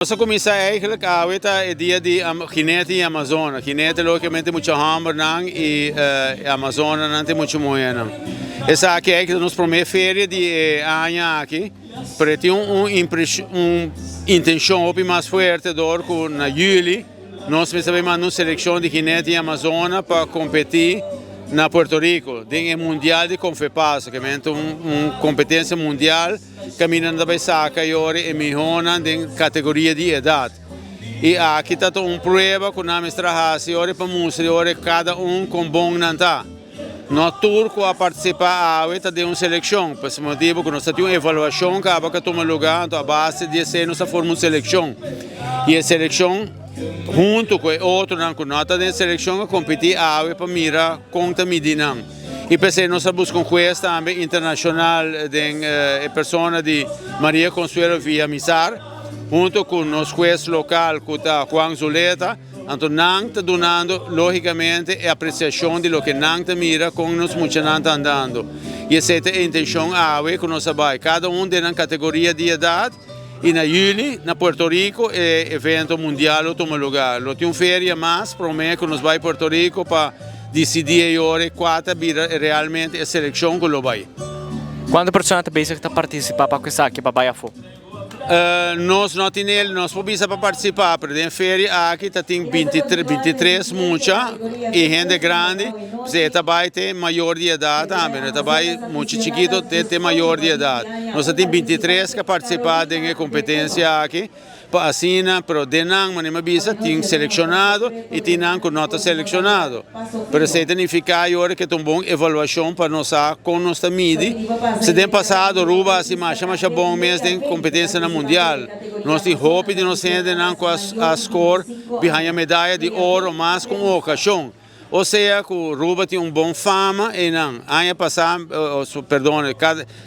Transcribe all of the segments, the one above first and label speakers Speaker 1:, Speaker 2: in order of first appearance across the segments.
Speaker 1: Nos a kuminsá eigenlijk awe ta e dia di Ginete i Amazona. Ginete lógicamente mucha hòmbernan i Amazonanan ta e mucha muhénan. Esaki eigenlijk ta nos promé feria di e aña aki, pero e tin un un intenshon hopi mas fuerte dor ku na yüli nos mester bai manda un selekshon di Ginete i Amazona pa kompetí na Puerto Rico den e mundial di Confepaso, ke ta un kompetensia mundial. Kaminda nan ta bai saka i ora e mihónan den kategoria di edat. I aki ta ta un prueba ku nan mester a hasi ora pa mustra i ora kada un kon bon nan ta. No tur ku a partisipá awe ta den un selekshon, pa es motibu ku nos ta tin un evaluashon kaba ku a tuma lugá, anto a base di esei nos ta forma un selekshon. I e selekshon huntu ku e otronan ku no ta den selekshon a kompetí awe pa mira kon ta midi nan. I p'esei nos a buska un hues tambe internashonal den e persona di Maria Consuelo Villamizar hunto ku nos hues lokal ku ta Juan Zuleta. Anto nan ta dunando logicamente e apreciacion di loke nan ta mira con nos muchanan ta andando. I esei ta e intencion awe ku nos a bai kada un den nan categoria di edad. I na juli na Puerto Rico e evento mundial lo tuma lugar. Lo tin un feria mas prome ku nos bai Puerto Rico pa disidí e ora e kua ta bira realmente e selekshon ku lo bai.
Speaker 2: Kuantu persona ta bezig ta partisipá pa ku esaki pa bai afó?
Speaker 1: Nos no tin el, nos por bisa pa partisipá, pero den feria aki ta tin 23 mucha i hende grandi, p'esei e ta bai te mayor di edat tambe, no ta bai mucha chikito te te mayor di edat. Nos a tin 23 ku a partisipá den e kompetensia aki pa asina, pero den nan manera mi a bisa tin selekshonado i tin nan ku no ta selekshonado. Pero esei ta nifiká i ora ke ta un bon evaluashon pa nos sa kon nos ta midi. Si den pasado Aruba a hasi masha masha bon mes den kompetensianan mundial. Nos tin hopi di nos hendenan ku a skor bi haña medaya di oro mas ku un okashon. Osea ku Aruba tin un bon fama einan. Aña pasá, perdone,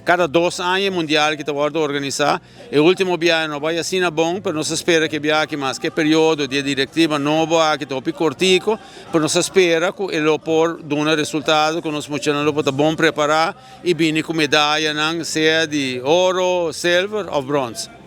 Speaker 1: kada dos aña e mundial ki ta wòrdu organisá. E ultimo biaha no bai asina bon, pero nos ta spera ku e biaha aki maske e periodo di e direktiva nobo aki ta hopi kortiko, pero nos ta spera ku e lo por duna resultado ku nos muchanan lo por ta bon prepará i bini ku medayanan sea di oro, silver òf bròns.